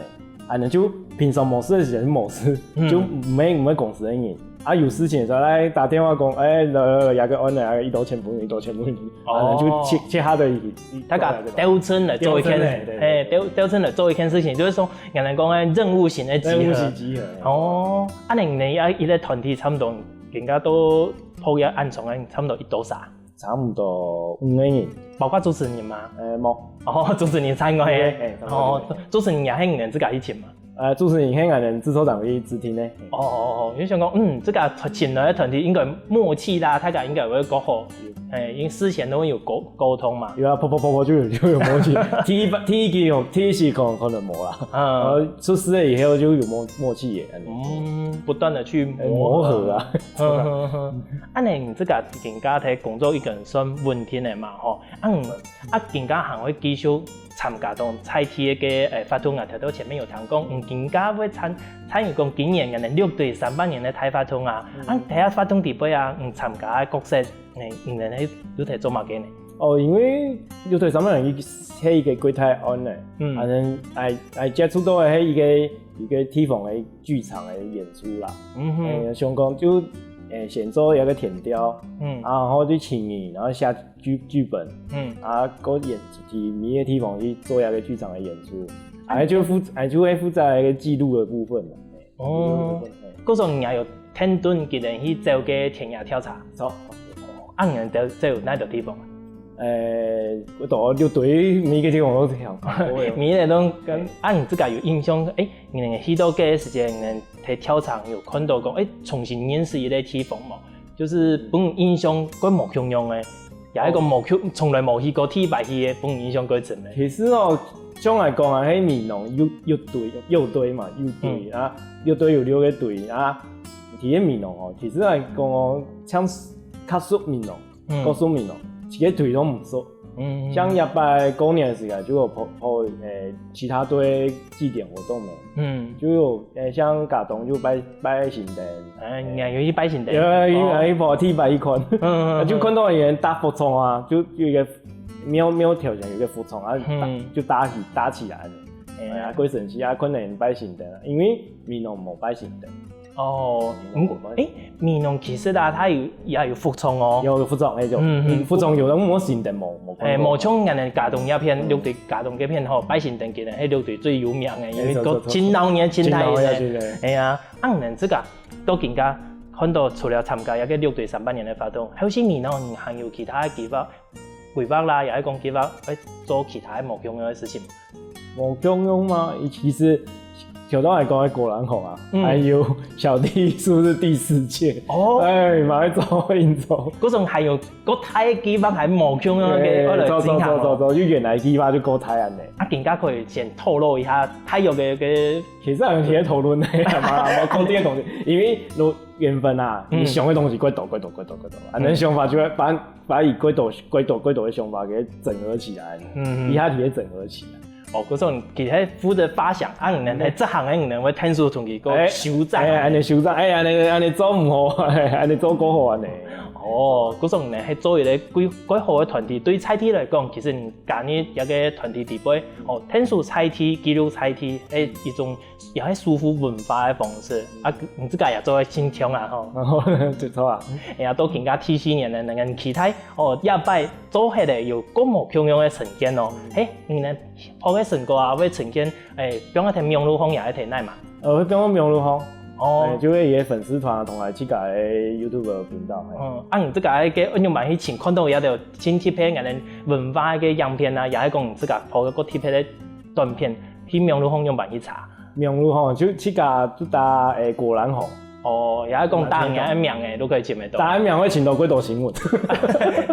恁呢就平常無事个時間無事，嗯。就毋係，毋係公司个人。 啊，有事情个時候來打電話講，哎，來，來，來，這個案呢，這個一刀千分，一刀千分，哦。啊，就切，切下的一，一，大家一，鬥陣來做一件，鬥陣的，對，嘿，對。鬥，鬥陣來做一件事情，就是說，人家講个任務型的集合。任務型集合。哦，啊，恁呢，啊，一個團體差不多，人家都拍這恁長个，差不多有多少？差不多五個人。包括主持人嗎？呃，無。哦，主持人在外个。哎，哎，差不多。哦，主持人也係你自家去請嗎？ 呃，主持人係𠊎等製作單位指定个。哦，哦，哦，就想講，嗯，這個團，請來个團體應該默契啦，大家應該會較好。嗯。哎，因為事前都會有溝，溝通嘛。有啊，噗噗噗噗就有，就有默契。第一，第一集有，第一集可能，可能無啦。嗯。然後出師了以後就有默，默契耶，恁呢。嗯，不斷地去磨合。哎，磨合啊。嗯，嗯，嗯。啊，恁呢你自家在工作當中算穩定个嘛，吼。啊，你，啊，今下還會繼續 參加到在地个，呃，活動啊，頭頭前面有聽講，嗯，今下會參，參與講今年个六堆三百年个大活動啊，嗯。啊，在該活動底背啊，嗯，參加个角色，欸，你等係有在做麼个呢？哦，因為六堆三百年係一個國大案呢，嗯。啊，恁，欸，欸，接觸到个係一個，一個地方个劇場个演出啦。嗯哼。欸，想講就，欸，先做一個田調，嗯。啊，然後就請人，然後寫 劇，劇本，嗯。啊，過演，去每個地方去做一個劇場个演出，啊，啊，就負，啊，就會負責一個記錄个部分啦。哦，記錄个部分，嘿。故所你也有跈等佢等去做个田野調查？著。啊，你等走哪兜地方啊？呃，𠊎到六堆每個地方都去過。每個都跟，啊，你自家有印象，欸，你等去到該个時間，你等在調查有看到講，欸，重新認識一個地方無？ 就係分你印象較無共樣个，也係講無共，從來無去過，第一擺去个，分你印象較深个。其實哦，像來講啊，係美濃有，有六堆，有六堆嘛，有六堆，嗯。啊，六堆有六個堆啊。其實美濃哦，其實來講哦，像較熟美濃，嗯。較熟美濃，其他堆都毋熟。嗯，嗯。像這擺過年个時間，就有拍，拍，欸，其他堆祭典活動个。嗯。就有，欸，像佳冬就拜，拜神燈， 欸，你也有去拜神燈？有，有，哦。有，有，第一擺去看。嗯，嗯，嗯。就看到有搭佛像啊，就有一個廟，廟頭前有一個佛像啊，搭，嗯。就搭起，搭起來了。欸。欸，啊，過神奇啊，看到有人拜神燈啊，因為美濃無拜神燈。哦，美濃無拜神燈。嗯，欸，美濃其實啊，它有，也有佛像哦。有，有佛像，欸，有。嗯，嗯。嗯，佛像有，但無神燈，無，無看過。欸，無像𠊎等佳冬這片，嗯。六堆佳冬這片吼，拜神燈其實係六堆最有名个，因為欸，著，著，著。盡鬧熱，盡大个。盡鬧熱，盡大个。哎呀，啊，你等自家 到今下看到除了參加這個六堆三百年个活動，後續美濃你還有其他个計畫、規劃啦，也係講計畫愛做其他个無共樣个事情？無共樣嘛，其實頭先還講个果籃紅啊，嗯。還有小弟是不是第四屆？哦。哎，嘛愛做，緊做。該種還有，該大个計畫還無共樣个，對，愛來進行哦。做，做，做，做，就原來計畫就夠大恁呢。啊，更加可以先透露一下，大約个，个其實還有在討論呢，嘛，嘛，空間个東西，因為如果緣分啊，嗯。你想个東西過多，過多，過多，過多，啊，嗯。恁想法就會把，把你過多，過多，過多个想法給整合起來，嗯。一下就會整合起來。 哦，故所其實負責發想，啊，你係執行个，你會𢯭手同佢个修正。哎，哎，恁樣修正，哎，恁樣，恁樣做毋好，哎，恁樣做較好，恁樣。哦，故所你係做一個幾，幾好个團體，對在地來講，其實你加入一個團體底背，哦，𢯭手在地，記錄在地，係一種也係守護文化个方式。啊，你自家也做得真強啊，吼。然後，就錯啊。哎呀，都更加第四年了，恁樣期待，哦，下擺做下來有更無共樣个呈現哦。嘿，你呢？ 好个成果啊，會呈現，誒，放在網路項也會提來嘛。呃，會放在網路項。哦。誒，就會有粉絲團啊，同埋自家个YouTube頻道。誒。嗯，啊，你自家个，用蠻去尋，看到有兜真特別个文化个影片啊，也係講你自家拍个特別个短片，去網路項用蠻去查。網路項，就自家就打，誒，果籃紅。 哦，也係講打人个名誒，都可以尋得到。打人名會尋到幾多新聞。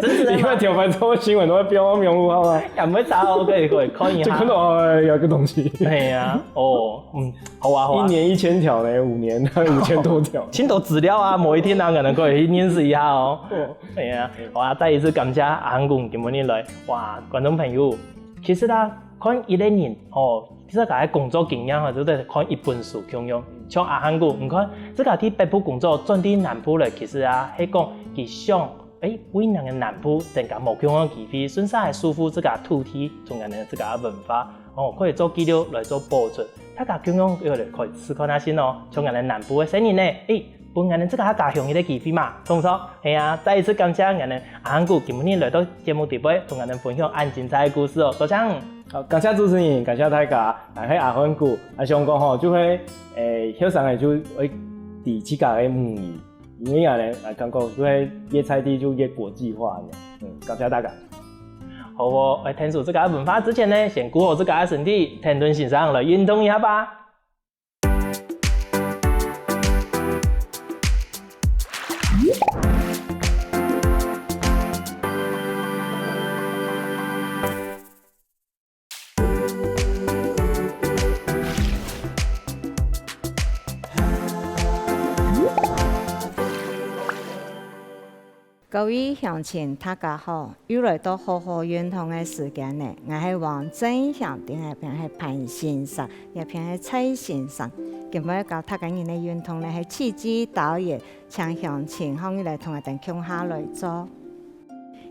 真係啊。因為頭擺做新聞都會標到網路項啊。也毋會差哦，可以，可以看一下。就看到，哎，有個東西。係啊，哦，嗯，好啊，好啊。一年一千條呢，五年五千多條。尋到資料啊，某一天啊，可能可以去認識一下哦。哦。係啊，好啊，再一次感謝阿漢哥今晡日來，哇，觀眾朋友，其實啊，看一個人哦， 其實佢个工作經驗吼，就係看一本書共樣。像阿漢哥，你看，自家在北部工作，轉到南部來，其實啊，係講佢想，誒，為𠊎等个南部增加無共樣个機會，順續來守護自家土地，同𠊎等自家个文化，哦，可以做記錄來做保存。大家共樣要來開始看下先哦，像𠊎等南部个細人呢，誒， 分𠊎等自家家鄉一個機會嘛，同毋同？係啊，再一次感謝𠊎等阿漢哥今晡日來到節目底背，同𠊎等分享恁精彩个故事哦，多謝你。好，感謝主持人，感謝大家。𠊎係阿漢哥，𠊎想講吼，就係，誒，後生个就會知自家个母語，因為恁樣，𠊎感覺就係越在地就越國際化呢。嗯，感謝大家。好哦，誒，𢯭手自家个文化之前呢，先顧好自家个身體，停頓先生來運動一下吧。 各位鄉親，大家好！又來到好好運動个時間呢。𠊎係王正祥，在這片係潘先生，這片係蔡先生。今晡日教大家人个運動呢，係氣機導引，請鄉親䟘起來同𠊎等共下來做。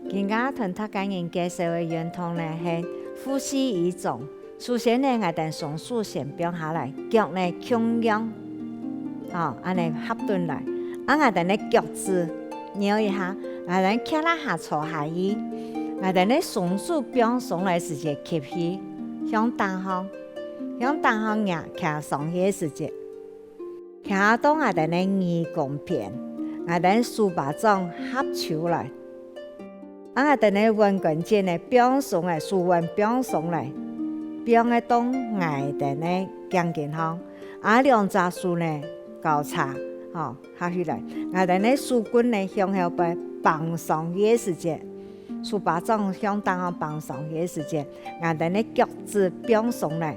今下同大家人介紹个運動呢，係伏羲椅棗。 首先呢，𠊎等雙手先放下來，腳呢共樣，吼，恁樣合等來。啊，𠊎等个腳趾扭一下，𠊎等蹶啦下坐下去。𠊎等个雙手放鬆來時節吸氣，向頂項，向頂項擎，擎上去个時節，擎到𠊎等个耳公邊，𠊎等手巴掌合揫來。 啊，𠊎等个腕關節呢，放鬆來，手腕放鬆來，放个到𠊎等个頸根項。啊，兩隻手呢，交叉，吼，合起來。𠊎等个手骨呢，向後背挷上去个時節，手巴掌向頂項挷上去个時節，𠊎等个腳趾放鬆來。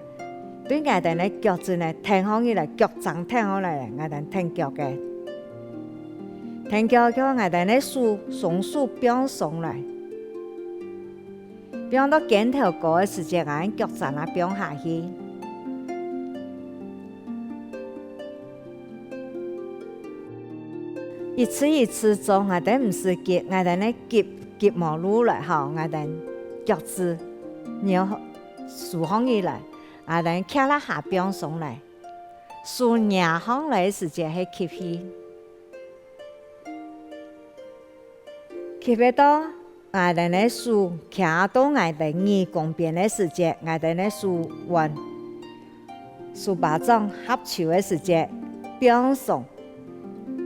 對𠊎等个腳趾呢，挺䟘起來，腳㬹挺䟘來，𠊎等挺腳个。 挺腳，腳𠊎等个手，雙手放鬆來。放到肩頭高个時節，𠊎等腳㬹啊放下去。一次一次做，𠊎等毋使急，𠊎等个急，急無路來吼，𠊎等腳趾，然後手䟘起來，𠊎等蹶啦下放鬆來。 手擎䟘來个時節係吸氣。吸氣到𠊎等个手擎到𠊎等耳公邊个時節，𠊎等个手腕、手巴掌合揫个時節，放鬆。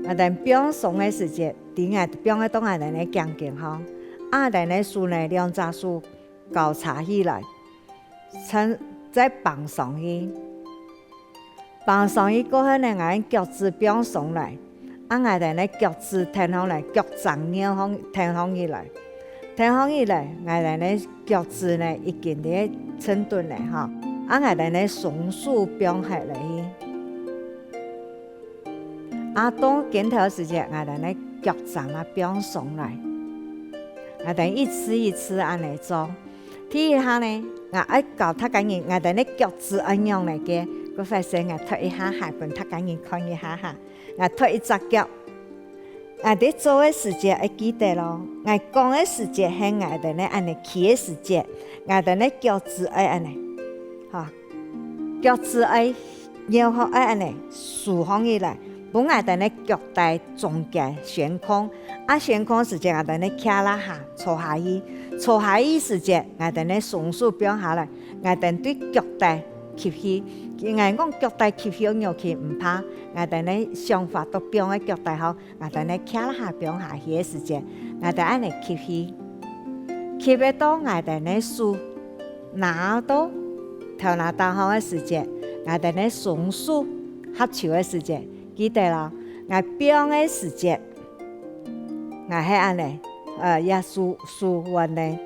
𠊎等放鬆个時節，對𠊎放个到𠊎等个頸根項，𠊎等个手呢，兩隻手交叉起來。 再，再挷上去。挷上去過後呢，𠊎腳趾放鬆來，啊𠊎兜呢腳趾跈䟘來，腳㬹翹䟘，跈䟘起來。跈䟘起來，𠊎兜呢腳趾呢已經在該深蹲了吼，啊𠊎兜呢雙手放下來去。啊到肩頭个時節，𠊎兜呢腳㬹啊放鬆來。𠊎兜一次一次恁仔做。 第一下呢，𠊎愛教大家人，𠊎兜呢腳趾愛仰仔个，故所先𠊎脫一下鞋分大家人看一下哈。𠊎脫一隻腳，𠊎兜做个時節愛記得咯，𠊎講个時節係𠊎兜呢恁仔企个時節，𠊎兜呢腳趾愛恁仔，哈，腳趾愛 然後愛恁仔收䟘起來，分𠊎兜呢腳底中間懸空。啊懸空時節𠊎兜呢企啦下，坐下去。坐下去時節，𠊎兜呢雙手放下來，𠊎兜對腳底吸氣。𠊎講腳底吸氣仰吸毋怕，𠊎兜呢想法都放在腳底吼， 𠊎兜呢企啦下放下去个時節，𠊎兜恁仔吸氣。吸忒到𠊎兜呢手拿到頭那頂項个時節，𠊎兜呢雙手合手个時節，記得咯，𠊎放个時節，𠊎係恁仔，呃，這手，手腕呢，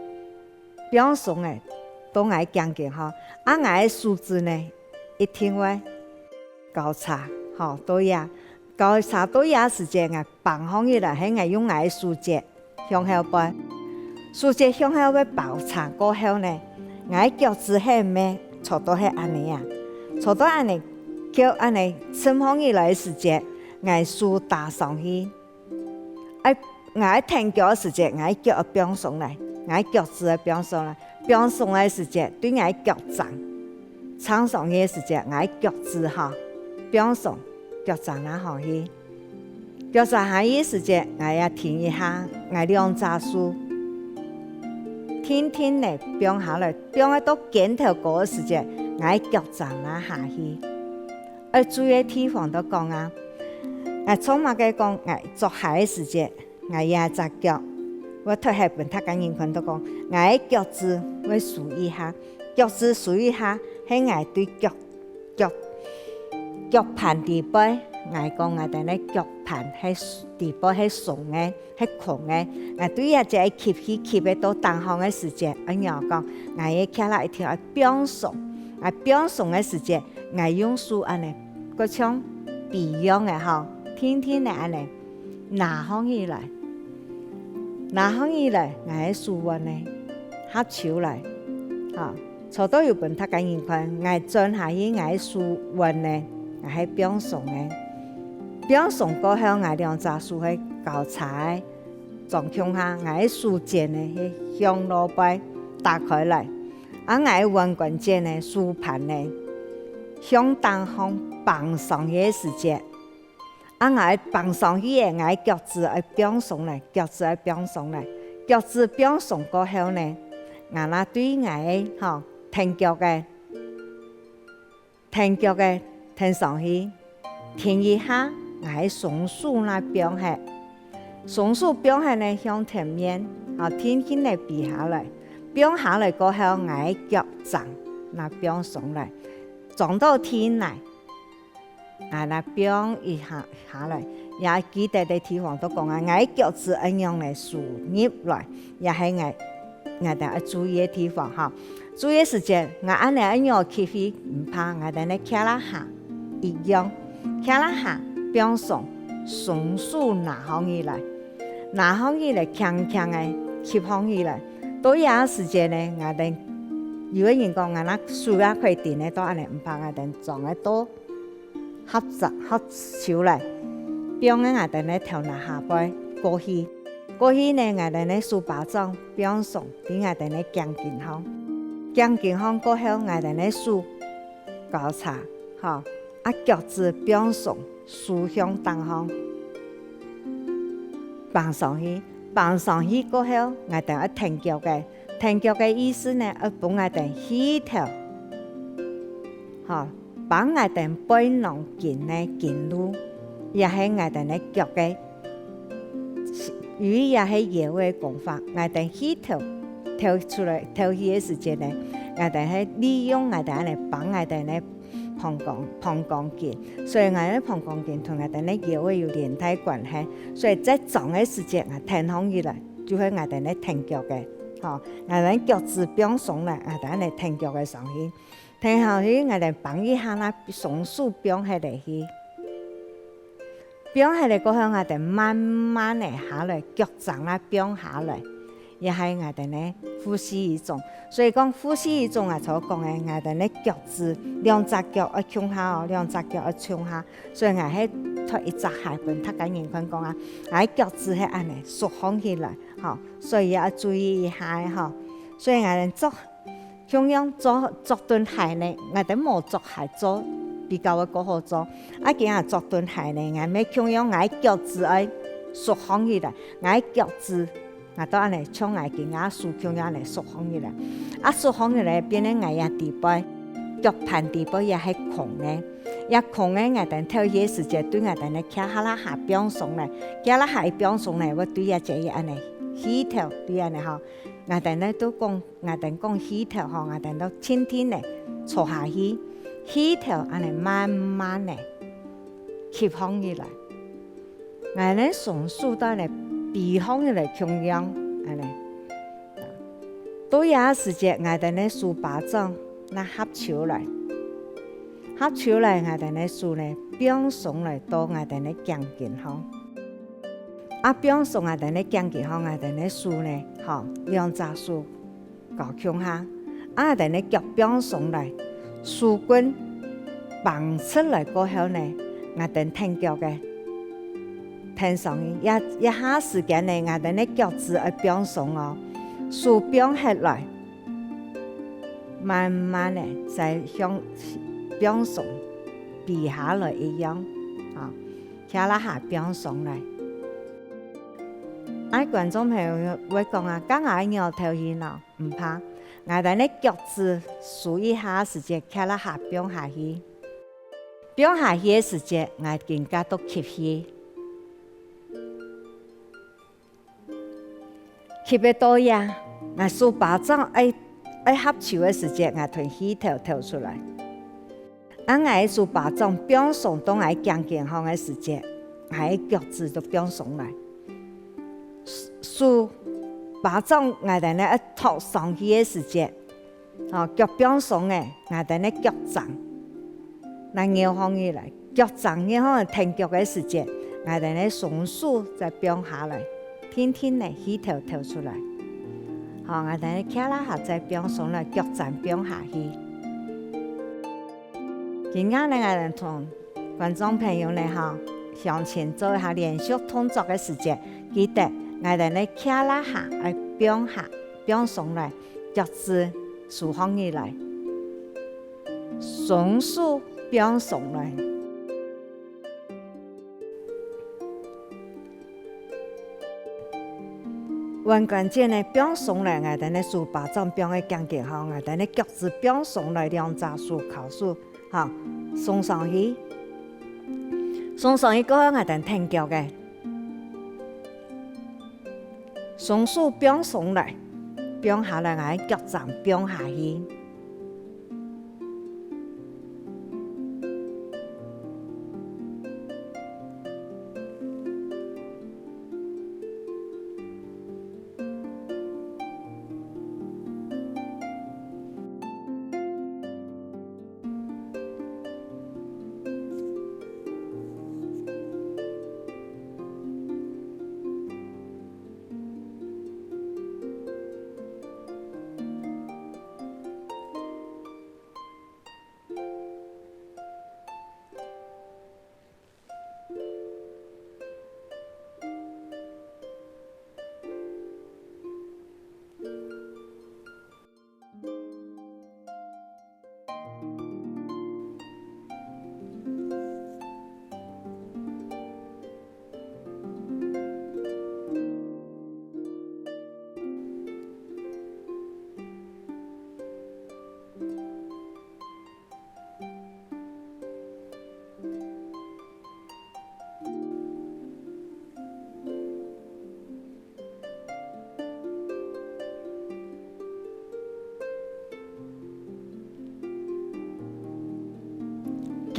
放鬆仔，到𠊎頸根吼，啊𠊎个手指呢，一定會交叉，吼，到這。 交叉到這時節，𠊎挷䟘起來，係𠊎用𠊎个手節向後背。手節向後背挷叉過後呢，𠊎个腳趾係毋係坐到係恁仔啊？坐到恁仔，腳恁仔伸䟘起來个時節，𠊎手搭上去。愛，𠊎愛跈腳个時節，𠊎个腳愛放鬆來，𠊎个腳趾愛放鬆來。放鬆个時節，對𠊎个腳㬹。 㬹上去个時節，𠊎个腳趾吼，放鬆，腳㬹啊下去。腳㬹下去个時節，𠊎也停一下，𠊎兩隻手，定定仔放下來，放到肩頭高个時節，𠊎个腳㬹啊下去。愛注意个地方就講啊，𠊎做麼个講𠊎著鞋个時節， 𠊎這隻腳，𠊎脫鞋分大家人看到講，𠊎个腳趾會收一下，腳趾收一下，係𠊎對腳，腳，腳盤底背，𠊎講𠊎兜个腳盤係底背係鬆个，係空个。𠊎對這節吸氣吸忒到頂項个時節，恁樣講，𠊎个腳啦一定愛放鬆，𠊎放鬆个時節，𠊎用手恁仔，過像比樣个吼，定定仔恁仔。 拿䟘起來，拿䟘起來，𠊎个手腕呢，合手來，哈，坐到有分大家人看，𠊎轉下去𠊎个手腕呢，𠊎係放鬆个。放鬆過後，𠊎兩隻手係交叉个，掌共下，𠊎个手節呢係向外背打開來，啊𠊎个腕關節呢，手盤呢，向頂項挷上去个時節， 啊𠊎挷上去个，𠊎个腳趾愛放鬆來，腳趾愛放鬆來。腳趾放鬆過後呢，𠊎那對𠊎个，吼，跈腳个，跈腳个，跈上去，停一下，𠊎个雙手那放忒。雙手放忒呢，向前面，吼，定定仔比下來。放下來過後，𠊎个腳㬹那放鬆來，撞到地泥。 𠊎那放一下下來，也記得个地方都講啊，𠊎个腳趾恁樣仔收入來，也係𠊎，𠊎兜愛注意个地方哈。注意个時節，𠊎恁仔恁樣吸氣，毋怕，𠊎兜呢企啦下，一樣，企啦下，放鬆，雙手拿䟘起來，拿䟘起來，輕輕仔吸䟘起來。到這時節呢，𠊎兜有个人講，𠊎那手也可以定得到恁仔，毋怕，𠊎兜撞得到。 合掌，合手來，放个𠊎兜呢頭那下背過去。過去呢，𠊎兜呢手巴掌放鬆，在𠊎兜呢頸根項。頸根項過後，𠊎兜呢手交叉，吼，啊腳趾放鬆，手向頂項，挷上去。挷上去過後，𠊎兜愛跈腳个， 跈腳个意思呢，愛分𠊎兜氣透，吼，幫𠊎兜背囊筋个筋路，也係𠊎兜个腳个，因為也係腰个功法，𠊎兜氣透，透出來，透氣个時節呢，𠊎兜係利用𠊎兜恁仔幫𠊎兜个挷鋼，挷鋼筋，所以𠊎等个挷鋼筋同𠊎等个腰仔有連帶關係。所以在撞个時節，𠊎跈䟘起來，就係𠊎等个跈腳个，吼，𠊎等腳趾放鬆來，𠊎等恁仔跈腳个上去，跈上去，𠊎等挷一下，拿雙手放下來去。 放下來過後，𠊎等慢慢仔下來，腳㬹啊放下來，也係𠊎等个呼吸以中。所以講呼吸以中啊，所講个𠊎等个腳趾，兩隻腳愛共下哦，兩隻腳愛共下。所以𠊎係脫一隻鞋分大家人看講啊，𠊎个腳趾係恁仔縮䟘起來，吼，所以愛注意一下个吼。所以𠊎等做 共樣做，著對鞋呢，𠊎等無著鞋做，比較會過好做。啊，今下著對鞋呢，𠊎乜共樣𠊎个腳趾愛縮䟘起來，𠊎个腳趾，𠊎都恁仔像𠊎今下手共樣恁仔縮䟘起來。啊，縮䟘起來，變成𠊎這底背，腳盤底背也係空个。也空个，𠊎等跳起个時節，對𠊎等个胯下拉下放鬆來，胯下拉下一放鬆來，會對這節一恁仔，起頭對恁仔吼。 𠊎等呢都講，𠊎等講氣透吼，𠊎等都輕輕仔坐下去，氣透恁仔慢慢仔吸䟘起來。𠊎等雙手都恁仔比䟘起來共樣，恁仔。到這時節，𠊎等呢手巴掌拿合揫來，合揫來，𠊎等呢手呢放鬆來到𠊎等呢頸根項。 啊，放鬆𠊎等个頸根項，𠊎等个手呢，吼，兩隻手交共下，啊，𠊎等个腳放鬆來，手根挷直來過後呢，𠊎等跈腳个，跈上去。這，這下時間呢，𠊎等个腳趾愛放鬆哦，手放忒來，慢慢仔再向放鬆，比下來一樣，啊。 胯下拉下放鬆來。啊，觀眾朋友會講啊，該𠊎个扭頭去呢？毋怕，𠊎等个腳趾收一下時節，胯下拉下放下去。放下去个時節，𠊎緊加到吸氣。吸个到這，𠊎手巴掌愛，愛合揫个時節，𠊎同氣透透出來。啊，𠊎个手巴掌放鬆到𠊎頸根項个時節，𠊎个腳趾就放鬆來。手，巴掌𠊎等呢愛托上去个時節， 吼，腳放鬆个，𠊎等个腳㬹，拿扭䟘起來，腳㬹扭䟘跈腳个時節，𠊎等个雙手再放下來，定定仔氣透透出來。吼，𠊎等个胯下拉下再放鬆來，腳㬹放下去。今下呢，𠊎等同觀眾朋友呢，吼，向前做一下連續動作个時節，記得𠊎等个胯下拉下愛放下，放鬆來。 腳趾收䟘起來，雙手放鬆來。腕關節呢放鬆來，𠊎等个手巴掌放个頸根項，𠊎等个腳趾放鬆來，兩隻手交手，吼，送上去。送上去過後，𠊎等跈腳个。 雙手放鬆來，放下來，𠊎腳㬹放下去。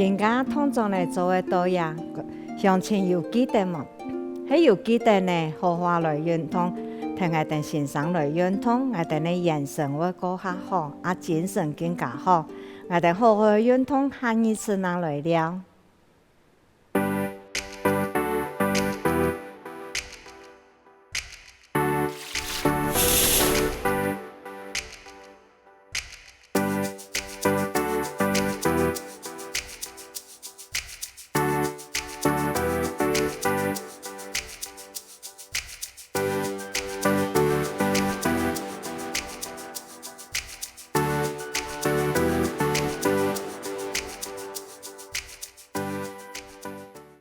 今下同桌呢做得到呀，鄉親有記得無？係有記得呢，好好來運動，同𠊎兜先生來運動，𠊎兜呢眼神會過較好，啊精神更加好。𠊎兜好好運動，下二次正來尞。